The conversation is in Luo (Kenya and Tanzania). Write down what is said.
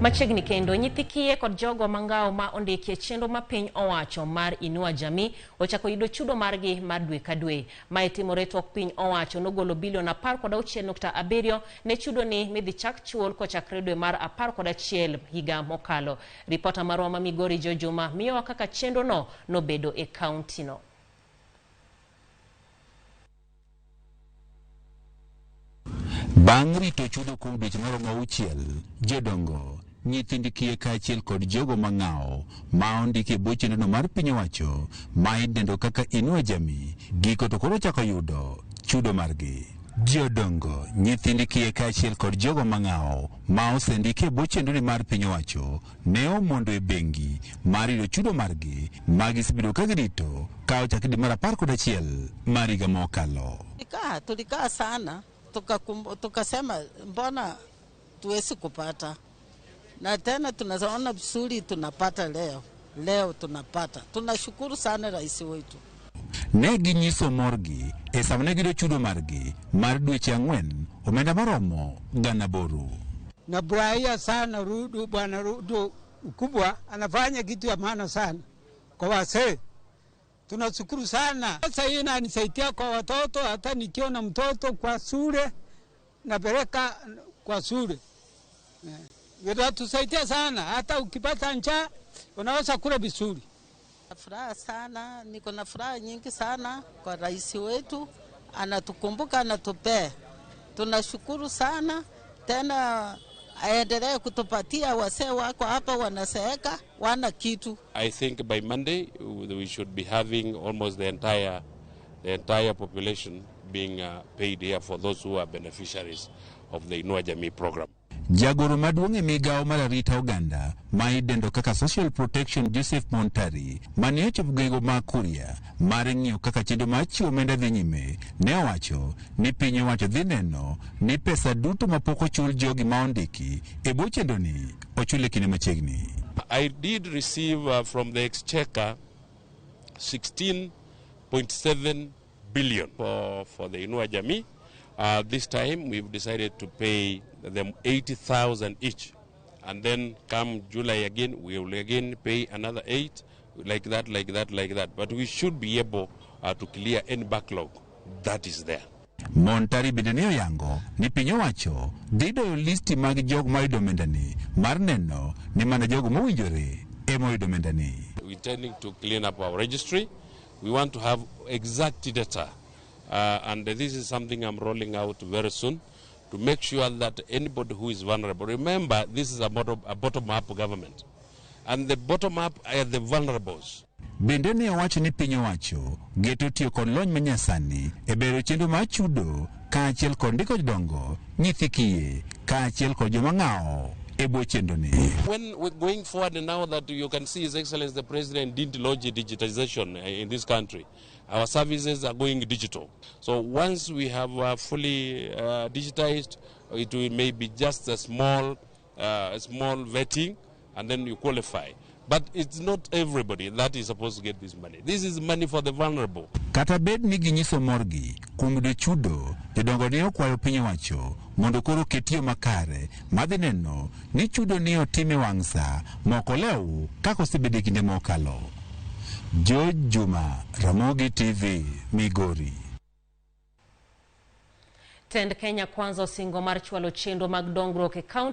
Machiegni kendo, nyithi kiye kod jogo mangao ma ondiki e chenro ma piny owacho mar Inua Jamii ochako yudo chudo margi mar dwe ka dwe. Mae timore tok piny owacho nogolo bilion 16.7 ne chudo ni midhi chak chul kochakre dwe mar 11 higa mokalo. Ripota marwa ma Migori Joe Juma miyowa kaka chenro no nobedo e kaunti no. Bang' rito chudo kuom dweche maromo 6, jodongo, nyithind kiye kaachiel kod jogo mang'awo ma ondiki e bwo chenrono mar piny owacho ma idendo kaka Inua Jamii giko to koro ochako yudo chudo margi. Jodongo, nyithind kiye kaachiel kod jogo mang'awo ma osendiki e bwo chenroni mar piny owacho ne omondo e bengi mar yudo chudo margi ma gisebedo ka girito ka ochak dwe mar 11 mar higa mokalo. Tulikaa sana tukasema mbona tuwezi kupata, na tena tunaona vizuri tunapata leo, leo tunapata. Tunashukuru sana rais wetu. Ne ginyiso morgi e sama ne giyudo chudo margi mar dweche 4, omenda maromo 8,000. Nafurahia sana Ruto, bwana Ruto mkubwa anafanya kitu ya maana sana kwa wazee. Tunashukuru sana. Sasa hii inanisaidia kwa watoto, hata nikiona mtoto kwa shule napeleka kwa shule. Inatusaidia sana, hata ukipata njaa unaweza kula vizuri. Furaha sana, niko na furaha nyingi sana kwa rais wetu, anatukumbuka, anatupea. Tunashukuru sana, tena aendelee kutupatia. Wazee wako hapa wanaseeka, wana kitu. I think by Monday we should be having almost the entire population being paid here for those who are beneficiaries of the Inua Jamii program. Jagoro maduong' e migawo mar arita oganda ma idendo kaka Social Protection Joseph Montari mane ochopo gwenge mag Kuria mar ng'iyo kaka chenro mar chiwo omenda dhi nyime ne owacho ni piny owacho dhi neno ni pesa duto mapok ochul jogi ma ondiki e bwo chenroni ochul e kinde machiegni. I did receive from the exchequer 16.7 billion for the Inua Jamii. This time we've decided to pay them 80,000 each. And then come July again, we will again pay another 8, like that, like that, like that. But we should be able to clear any backlog that is there. Montari bende ne oyango ni piny owacho dhi doyo listi mag jogo mayudo omendani mar neno ni mana jogo mowinjore ema oyudo omendani. We're intending to clean up our registry. We want to have exact data. And this is something I'm rolling out very soon to make sure that anybody who is vulnerable, remember this is a bottom-up government, and the bottom-up are the vulnerables. Bende ne owacho ni piny owacho geto tiyo kod lony manyasani e bero chenro mar chudo kaachiel kod ndiko jodongo, nyithi kiye kaachiel kod joma ng'awo e bwo chenroni. When we're going forward now that you can see His Excellency the President did launch digitization in this country, our services are going digital. So once we have fully digitized, it will maybe just a small vetting, and then you qualify. But it's not everybody that is supposed to get this money. This is money for the vulnerable. Kata bed ni ginyiso morgi kuom yudo chudo, jodongo ne okwayo piny owacho mondo koro oket yo makare madhi neno ni chudo ni otim e wang' sa mok olew kaka osebedo e kinde mokalo. George Juma, Ramogi TV, Migori. Tend Kenya Kwanza osingo mar chwalo chenro mag dongruok e kaunti.